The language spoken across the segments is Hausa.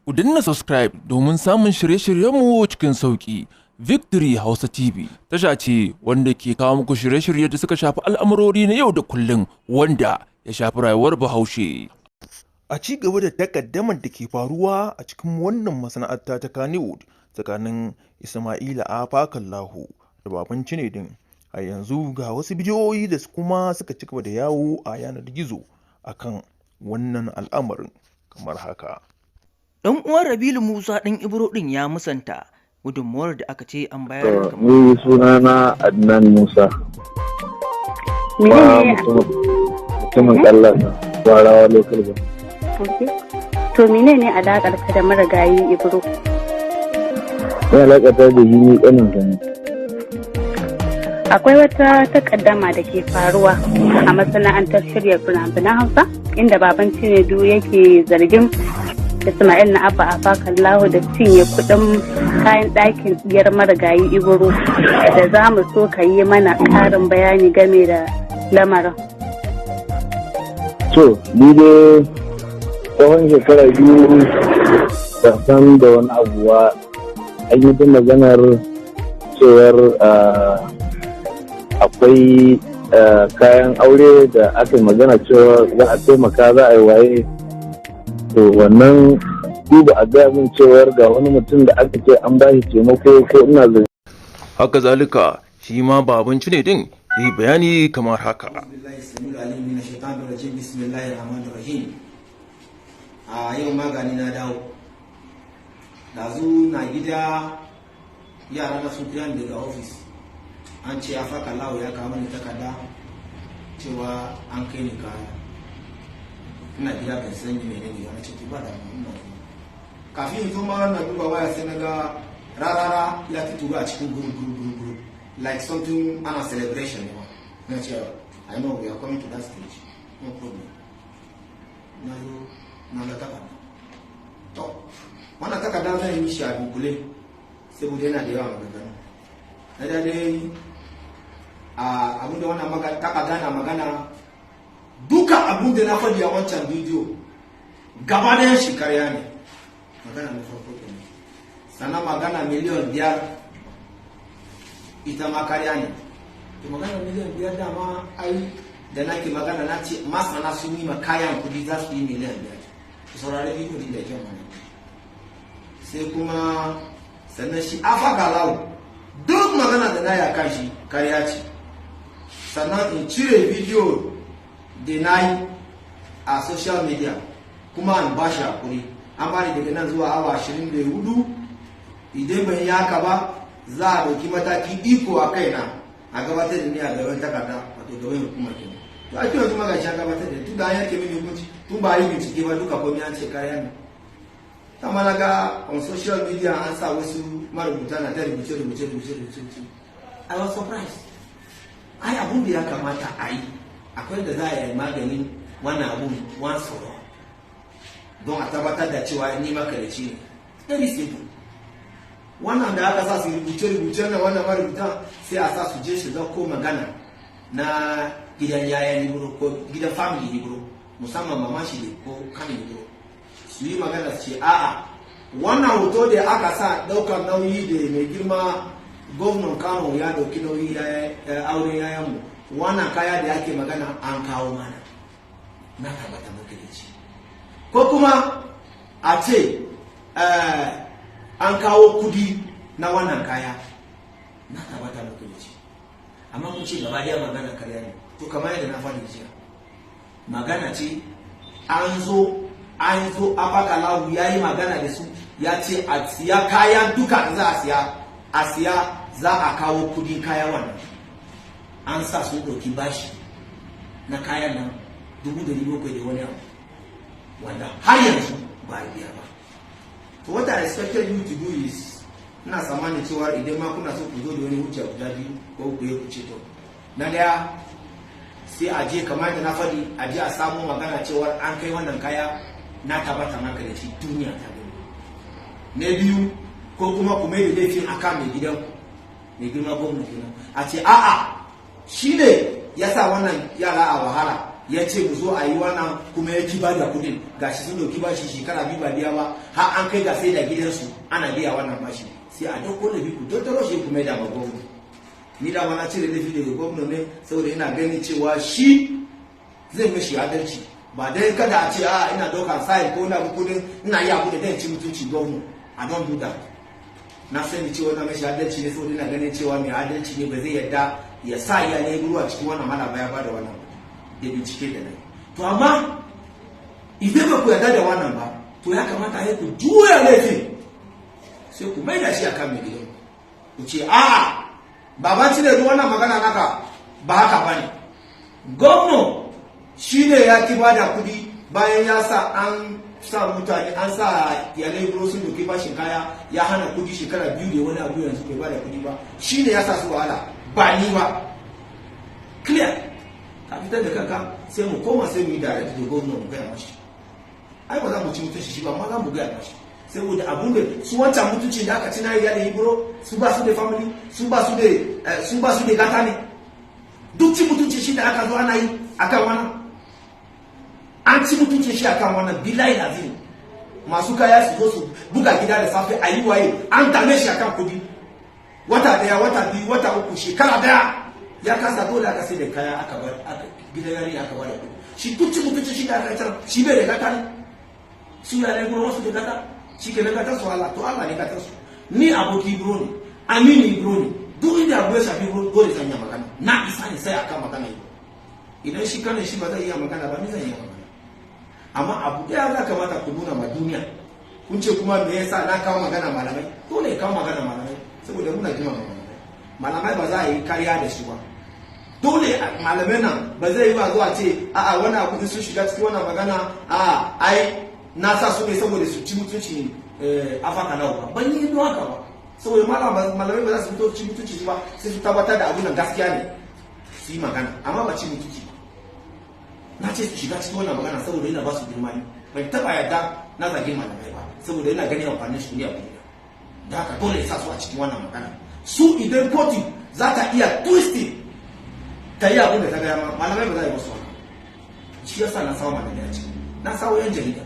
Ku danna subscribe domin samun shirye-shiryenmu cikin sauƙi. Victory Hausa TV tasha ce wanda ke kawo muku shirye-shirye da suka shafi al'amurori na yau da kullum wanda ya shafi rayuwar Bahaushe. A ci gaba da takaddamar da ke faruwa a cikin wannan masana'anta ta Kannywood tsakanin Ismaila Afakallahu da Baban Cinedin. A yanzu ga wasu bidiyoyi da kuma suka ci gaba da yawo a yanar gizo akan wannan al'amarin kamar haka. Ɗan uwan Rabilu Musa ɗan Ibro ɗin ya musanta gudunmuwar da aka ce an bayar. To, ni sunana Adnan Musa. Kuma Menene? mutumin Ƙallasa, Gwarawa Local Government. Okay. To, menene alaƙar ka da marigayi Ibro? Ni alaƙa ta da shi, ni ƙanin sa ne. Akwai wata takaddama da ke faruwa a masana'antar shirya fina-finan Hausa, inda Baban Cinedu yake zargin Ismail na Abba Afakallahu da cinye kuɗin kayan ɗakin diyar marigayi Ibro, da za mu so ka yi mana ƙarin bayani game da lamarin. To, ni dai tsawon shekara 2 ban san da wani abu ba. An yi ta maganar cewar akwai kayan aure da aka yi magana cewa za a taimaka, za a yi waye. To, wannan duba a gaya min cewar ga wani mutum da aka ce an ba shi taimako ko ina zai Haka zalika shi ma Baban Cinedin ya yi bayani kamar haka. Billahi samiul alim min shaitanir rajim. Bismillahir rahmanir rahim. A yau magani na dawo. Dazu na gida, yara na sun kira ni daga ofis, an ce Afaka Lawo ya kawo mani takarda cewa an kai ni kaya. Ina gida ban san menene ba. Na ce ba da ina zuwa. Kafin in zo ma na duba waya, sai na ga rarara ya fito a cikin group, group, group, group, like something ana celebration ne ma. Na ce, "I know we are coming to that stage, no problem." Na zo na ga takarda. To, wannan takarda zan yi mishi a dunkule saboda yana da yawa maganganu. Na da dai a abinda wannan takarda na magana, duka abin da na faɗi a wancan bidiyo gaba ɗayan shi karya ne. Magana na farko kenan. Sannan magana miliyan 5, ita ma karya ne. To, magana miliyan 5, dama ai da nake magana na ce masana sun yi ma kayan kudi za su yi miliyan 5. Ku saurari bidiyo din da kyau mana. Sai kuma sannan shi Afakalawo, duk magana da na ya kan shi karya ce. Sannan in cire bidiyo da na yi a social media, kuma in ba shi hakuri. An bani daga nan zuwa awa 24. Idan ban yi haka ba, za a ɗauki mataki iko a kaina, a gabatar da ni a gaban takarda, wato gaban hukumar kenan. To, ake yanzu magashi an gabatar da tun da an yanke mini hukunci tun ba a yi bincike ba, duka komai an ce karya ne. Kama na ga on social media an sa wasu marubuta na ta rubuce rubuce rubuce rubuce. I was surprised. Ai abun da ya kamata a yi, akwai da za a yi maganin wannan abun once for all, don a tabbatar da cewa ni makarici ne. Very simple. Wannan da aka sa su rubuce rubuce na wannan marubuta, sai a sa su je su ko magana na gidan yayan Ibro ko gidan family Ibro, musamman mama shi da ko kanin Ibro, su yi magana su ce, a'a, wannan hoto da aka sa daukar nauyi da mai girma gwamnan Kano ya dauki nauyi auren yayanmu, wannan kaya da ake magana an kawo mana, na tabbata makarici. Ko kuma a ce an kawo kudi na wannan kaya, na tabbata makarici. Amma kun ce gaba daya magana karya ne. To, kamar yadda na faɗi jiya, magana ce an zo Afakalahu ya yi magana da su, ya ce a siya kayan duka da za a siya, a siya, za a kawo kudin kaya. Wannan an sa sun ɗauki bashi na kayan nan 700,000 da wani abu, wanda har yanzu ba a biya ba. To, what I expected you to do is, ina tsammanin cewa idan ma kuna so ku zo da wani hujja guda biyu ko ku yi, ku ce to, na daya, sai a je kamar da na faɗi, a je a samu magana cewa an kai wannan kaya, na tabbata maka da shi, duniya ta gani. Na biyu, ko kuma ku mai da laifin akan mai gidan, mai girma gwamna kenan, a ce a'a, shi ne ya sa wannan yara a wahala. Ya ce mu zo a yi wannan kuma ya ki ba da kudin. Gashi sun dauki bashi shekara 2 ba biya ba, har an kai ga sai da gidansu ana biya wannan bashi. Sai a dauko laifi ku tattaro shi kuma ya dama gwamnati. Ni dama na cire laifi daga gwamna ne saboda ina ganin cewa shi zai mishi adalci, ba dai kada a ce a ina dauka sai ko ina kudin ina yi abu da dan ci mutunci gwamna. I don't do that. Na sani cewa na mishi adalci ne saboda ina ganin cewa mai adalci ne, ba zai yarda ya sa iyalai ruwa cikin wannan hala ba ya bada wannan da bincike da nan. To amma idan ba ku yarda da wannan ba, to ya kamata ya ku juya laifin sai ku maida shi akan mai gidan, ku ce a'a baban Cinedu wannan magana naka ba haka bane. Gwamna shi ne ya ki bada kudi bayan ya sa an sa mutane an sa iyalai buro sun doki bashin kaya, ya hana kudi shekara 2 da wani abu, yanzu bai bada kudi ba, shi ne ya sa su wahala ba ni ba. Clear, ka fitar da kanka. Sai mu koma sai mu yi direct da gwamna mu gaya mashi. Ai ba za mu ci mutunci shi ba, amma za mu gaya mashi saboda abun da su wancan mutunci da aka ci na iyalin Ibro, su ba su da family, su ba su da gata ne. Duk ci mutunci shi da aka zo ana yi akan wannan, an ci mutuncin shi akan wannan. Billahi azim, masu kaya su zo su buga gida da safe a yi waye, an dame shi akan kudi wata 1, wata 2, wata 3, shekara 1 ya kasa. Dole aka sai da kaya aka bar aka gidan yari aka bar kudi. Shi duk ci mutuncin shi da aka yi, shi bai da gata ne? Su yare gurin wasu da gata, shi ke na gatan su Allah, to Allah ne gatan su. Ni aboki Ibro ne, amini Ibro ne, duk inda abu ya shafi Ibro dole zan yi magana. Na isa ne sai akan magana Ibro. Idan shi kanin shi ba zai iya magana ba, ni zan iya magana. Amma abu daya za kamata ku nuna ma duniya, kun ce kuma me yasa na kawo magana malamai? Dole kawo magana malamai saboda muna girmama malamai. Malamai ba za a yi kariya da su ba. Dole malamai nan ba zai yi ba zuwa ce a'a wannan abu sun shiga cikin wannan magana, a'a ai na sa su ne saboda su ci mutunci Afaka Lawo ba. Ban yi don haka ba, saboda malamai ba za su fito ci mutunci ba sai su tabbatar da abun nan gaskiya ne su yi magana, amma ba ci mutunci ba. Na ce su shiga cikin wannan magana saboda ina ba su girma ne. Ban taba yarda na zage malamai ba saboda ina ganin amfanin su ne a duniya. Da haka dole ya sa su a cikin wannan magana. Su idan kotu za ta iya twisting ta yi abin da ta gaya ma, malamai ba za a yi wasu haka. Shi yasa na sawo malamai a ciki, na sawo yan jarida.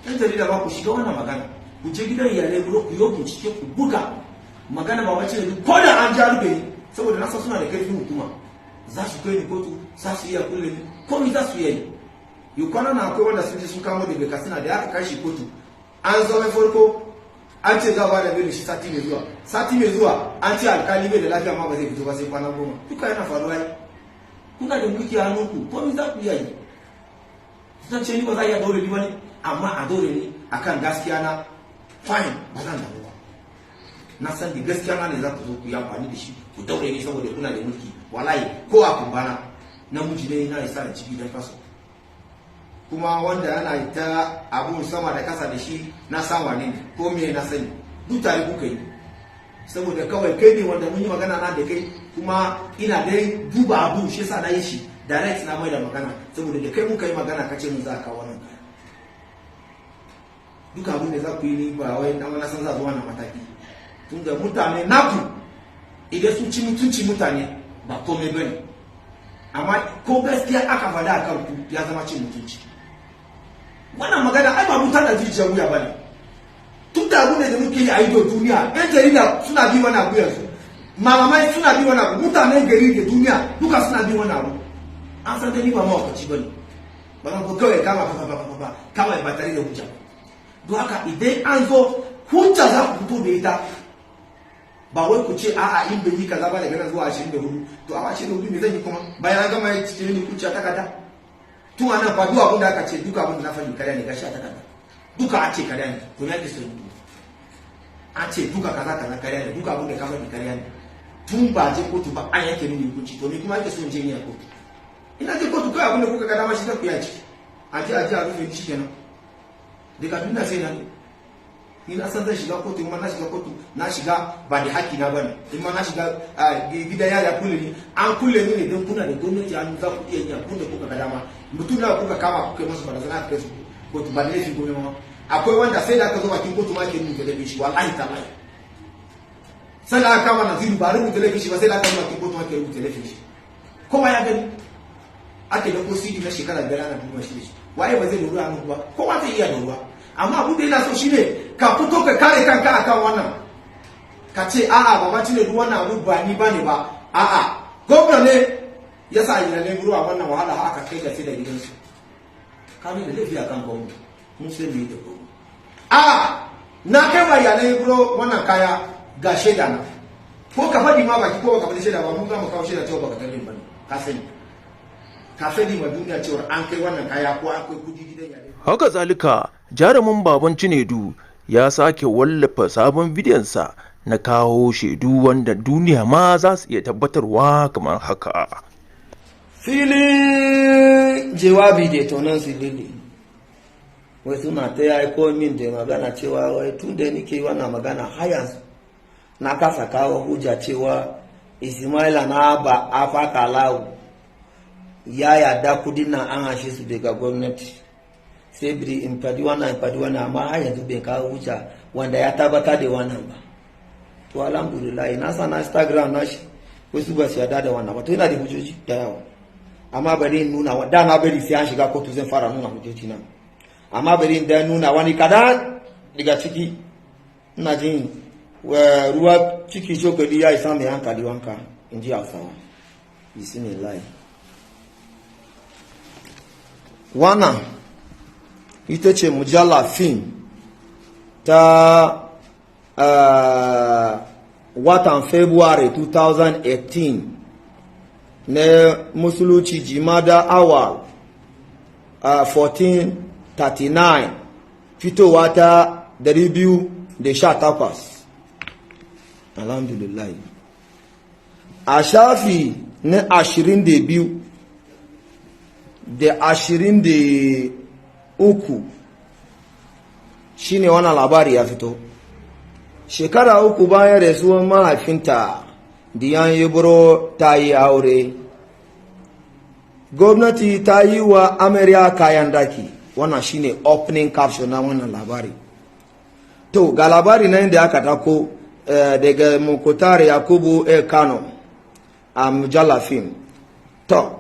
Yan jarida ba ku shiga wannan magana, ku je gidan iyalai ku yi bincike, ku buga magana ba wace ko da an ja rufe ni, saboda na san suna da karfin hukuma, za su kai ni kotu, za su iya kulle ni, komai za su iya yi. Yi kwana na akwai wanda sun je sun kamo daga Katsina da aka kai shi kotu, an zo mai farko an ce za a bada belin shi sati mai zuwa. Sati mai zuwa an ce alkali bai da lafiya ma ba zai fito ba sai kwana 10. Duka yana faruwa yi. Kuna da mulki a hannunku, komai za ku iya yi. Zan ce ni ba za a iya daure ni ba ne, amma a daure ni akan gaskiya na, fine, ba zan damu ba. Na san da gaskiya na ne za ku zo ku yi amfani da shi ku daure ni saboda kuna da mulki. Wallahi ko a kumbana namiji ne na isa da ciki don kaso. Kuma wanda yana ta abun sama da kasa da shi na san wane ne ko me na sani, duk tare kuka yi. Saboda kawai kai ne wanda mun yi magana na da kai, kuma ina dai duba abu, shi yasa na yi shi direct na mai da magana, saboda da kai muka yi magana ka ce mun za a kawo wannan kaya. Duka abun da za ku yi ni ba wai dan wani san za zuwa na mataki, tunda mutane naku idan sun ci mutunci mutane ba komai bane, amma ko gaskiya aka faɗa a kan ku ya zama cin mutunci. Wannan magana ai ba mutan da jijiyar wuya bane, tun da abu ne da muke yi a ido duniya. Yan jarida suna bi wani abu yanzu, malamai suna bi wani abu, mutanen gari da duniya duka suna bi wani abu. An san da ni ba mawakaci bane, ba zan ko kawai kama fa fa fa fa kawai ba tare da hujja ba. Don haka idan an zo hujja za ku fito da ita, ba wai ku ce a'a in bai yi kaza ba daga nan zuwa 24. To a 24 me zan yi kuma bayan an gama cikin ni kuciya takarda? Tun anan fa duk abin da aka ce, duka abin da na faɗi karya ne, gashi a takarda duka an ce karya ne. To me ake so yi? An ce duka kaza kaza karya ne, duka abin da ka faɗi karya ne. Tun ba je kotu ba an yanke mini hukunci, to me kuma ake so in je ni a kotu? Ina je kotu kai abin da kuka ga dama shi za ku yi a ciki, a je a je a rufe ni shikenan. Daga duniya sai na ni na san zan shiga kotu, in ma na shiga kotu na shiga ba da haƙƙi na bane. In ma na shiga gidan yari a kulle ni, an kulle ni ne don kuna da gwamnati an za ku iya yin abin da kuka ga dama. Mutum na kuka kama kuka yi masu barazana aka kai su kotu ba da laifin gwamnati ma. Akwai wanda sai da aka zo bakin kotu ma ke rubuta laifin shi, wallahi tallahi. Sai da aka kama Naziru ba rubuta laifin shi ba, sai da aka zo bakin kotu ma ke rubuta laifin shi. Kowa ya gani. Ake da cd na shekara 5 ana duba shi da shi. Waye ba zai doruwa hannu ba? Kowa zai iya doruwa. Amma abin da yana so shine ka fito ka kare kanka akan wannan, ka ce a'a, Baba Chinedu, wannan abu ba ni bane ba, a'a, gwamna ne ya sa iyalai ruwa wannan wahala har aka kai ga sai da gidansu. Ka da laifi akan gwamna, mun sai mu yi da gwamna. A'a, na kai wa iyalai buro wannan kaya, ga shaida na. Ko ka faɗi ma baki ko ka faɗi shaida ba, mun za mu kawo shaida cewa baka gani ba ne. Ka sani, ka sani ma duniya cewa an kai wannan kaya ko an kai kudi gidan iyalai. Haka zalika, jarumin Baban Cinedu ya sake wallafa sabon bidiyonsa na kawo shaidu wanda duniya ma za su iya tabbatarwa kamar haka. Filin jawabi da tonon silili, wai suna ta aiko min da magana cewa wai tun da nike wannan magana har yanzu na kasa kawo hujja cewa Ismaila na ba Afaka Lawu ya yarda kudin nan an hashe su daga gwamnati. Sai biri in fadi wannan, in fadi wannan, amma har yanzu bai kawo hujja wanda ya tabbatar da wannan ba. To, alhamdulillah, na sa na Instagram na shi, wasu ba su yarda da wannan ba. To, yana da hujjoji da yawa, amma bari in nuna. Da na bari sai an shiga kotu zan fara nuna hujjoji na, amma bari in da nuna wani kadan daga ciki. Ina jin ruwa ciki cokali ya isa mai hankali wanka, in ji Hausawa. Bismillah. Wannan ita ce mujalla fim ta watan February 2018 na Musulunci, Jimada Awal 1439, fitowa ta 218. Alhamdulillah, a shafi na 22 da 23 shine wannan labari ya fito. Shekara 3 bayan rasuwar mahaifinta, Diyan Ibro ta yi aure. Gwamnati ta yi wa amarya kayan daki. Wannan shine opening caption na wannan labari. To, ga labari na inda aka tako daga Mukutar Yakubu E Kano a mujalla film. To,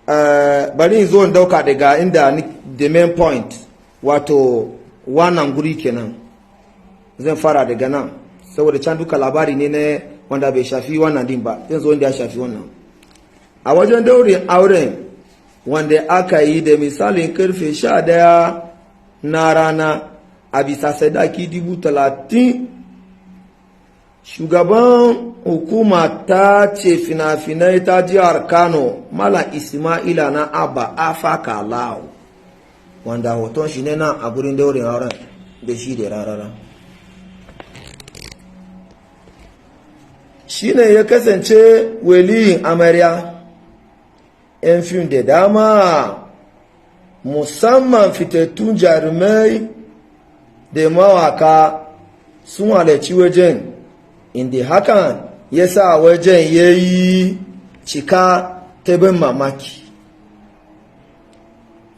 bari in zo in dauka daga inda the main point, wato wannan guri kenan. Zan fara daga nan saboda can duka labari ne na wanda bai shafi wannan din ba. Zan zo inda ya shafi wannan. A wajen daurin auren wanda aka yi da misalin karfe 11 na rana a bisa sadaki 30,000, shugaban hukuma ta ce fina-finai ta jihar Kano, Malam Ismaila na Abba Afaka Lau, wanda hoton shi ne nan a gurin daurin auren da shi da rarara, shi ne ya kasance waliyin amarya. 'Yan fim da dama, musamman fitattun jarumai da mawaka, sun halarci wajen, inda hakan ya sa wajen ya yi cika ta ban mamaki.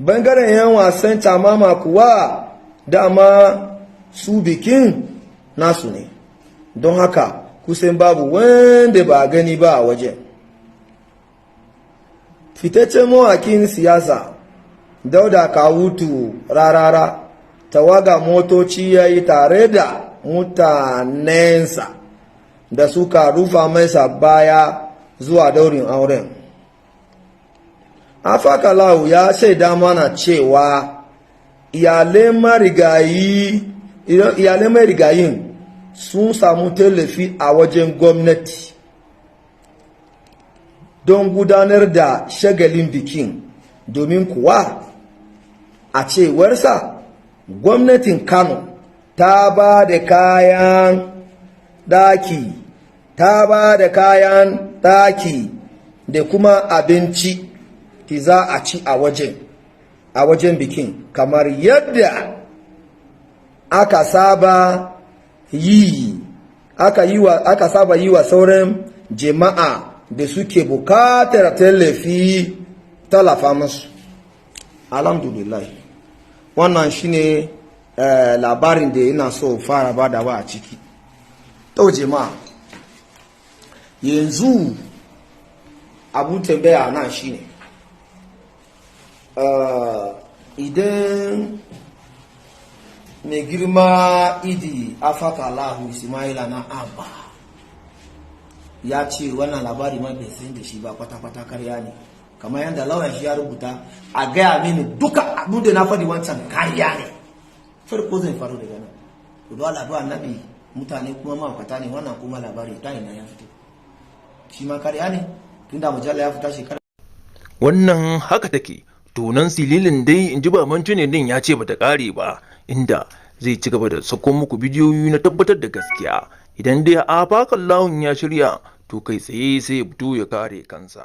Bangaren 'yan wasan tamama kuwa, dama su bikin nasu ne, don haka kusan babu wanda ba gani ba a wajen. Fitaccen mawakin siyasa Dauda Kawutu Rarara tawaga motoci ya yi tare da mutanensa da suka rufa masa baya zuwa daurin auren. Afakalau ya shaida mana cewa iyalai marigayin sun samu tallafi a wajen gwamnati don gudanar da shagalin bikin, domin kuwa a cewarsa gwamnatin Kano ta ba da kayan daki, ta ba da kayan daki da kuma abinci ki za a ci a wajen bikin kamar yadda aka saba yi aka yi wa aka saba yi wa sauran jama'a da suke bukatar tallafi, tallafa musu. Alhamdulillah, wannan shine labarin da ina so fara badawa a ciki. To jama'a, yanzu abu tambaya nan shine Idan mai girma Idi Afakalahu Ismaila na Abba ya ce wannan labari ma bai san da shi ba kwata-kwata, karya ne. Kamar yadda lauyan shi ya rubuta, a gaya mini duka abin da na faɗi wancan karya ne. Farko zai faru daga nan. To dole addu'a annabi, mutane kuma mahaukata ne. Wannan kuma labari ta ina ya fito? Shi ma karya ne, tunda mujalla ya fita shekara Wannan haka take. Tonan sililin dai, in ji baban din, ya ce bata kare ba, inda zai ci gaba da sako muku bidiyoyi na tabbatar da gaskiya. Idan dai a lahun ya shirya, to kai tsaye sai ya fito ya kare kansa.